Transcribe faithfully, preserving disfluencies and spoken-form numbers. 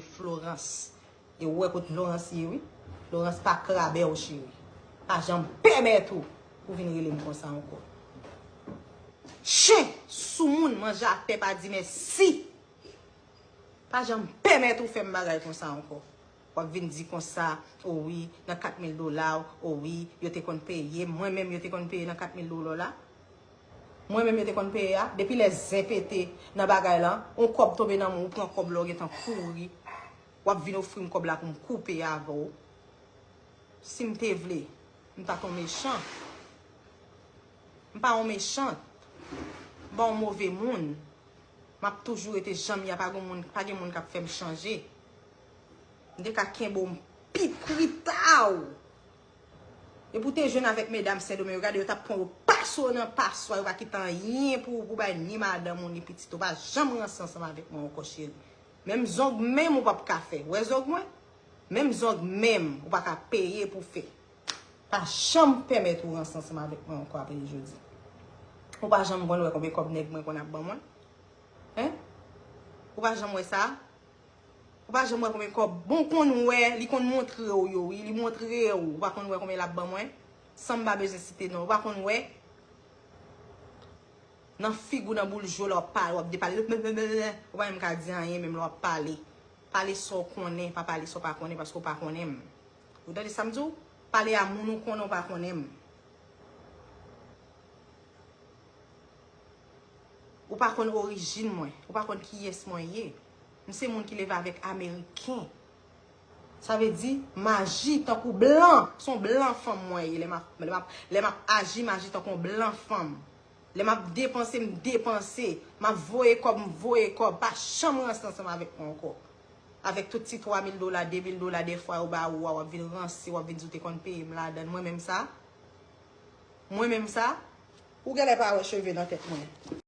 Florence. E ou wè kot Florence ye, wi. Florence pa krabè w, cheri. Pa janm pèmèt ou pou vin rele m konsa ankò. Chen, soumoun, manje atè, pa di mèsi. Pa janm pèmèt ou fè m bagay konsa ankò. W ap vin di konsa, o wi, nan kat mil dola, o wi, yo te konn peye m. Mwen menm yo te konn peye nan kat mil dola la. Mwen menm yo te konn peye a. Depi lè zen pete nan bagay lan, yon kòb tonbe nan men w, ou pran kòb la, ou gentan kouri. W ap vin ofri m kòb la pou m koupe avè w. Si m te vle, m ta t on mechan. M pa yon mechan. M pa yon move moun. M ap toujou rete jan m ye a, pa gen moun, pa gen moun k ap fè m chanje. M te ka kenbe w, m pi krita w. Depi w te jwenn avèk medam Sendomeng yo, gade yo t ap pran w pase w nan paswa, yo pa kite anyen pou ou, pou bay ni madanm ou, ni pitit ou. Pa janm ranse ansanm avèk mwen ankò, cheri. Menm zong menm ou p ap ka fè. Ou wè zong mwen? Menm zong menm ou pa ka peye pou fè. Pa janm pèmèt ou ranse ansanm avèk mwen ankò apre jodi. Ou pa janm konn wè konbyen kòb nèg mwen konn ap ban mwen? Hen? Ou pa janm wè sa? Ou pa janm wè konbyen kòb? Bon, konn wè, li konn montre w yo, wi, li montre w. Ou pa konn wè konbyen l ap ban mwen? San m pa bezwen site non, ou pa konn wè? Nan figi w, nan boul je w, lè w ap pale, w ap depale. Ou pa menm ka di anyen, menm lè w ap pale. Pale sa w konnen, pa pale sa w pa konnen, paske w pa konnen m. Ou tande sa m di w? Pale a moun ou konnen, ou pa konnen m. Ou pa konn orijin mwen, ou pa konn kiyès mwen ye. M se moun ki leve avèk Ameriken. Sa vle di, m aji tankou blan. Se yon blan fanm mwen ye. Lè m ap, lè m ap, lè m ap aji, m aji tankou yon blan fanm. Lè m ap depanse, m depanse. M ap voye kòb, m voye kòb. Pa janm ranse ansanm avèk mwen ankò. Avèk tout ti twa mil dola, de mil dola, dèfwa yo ba ou a, w ap vin ranse, w ap vin di w te konn peye m ladann. Mwen menm sa? Mwen menm sa? Ou genlè pa wè cheve nan tèt mwen.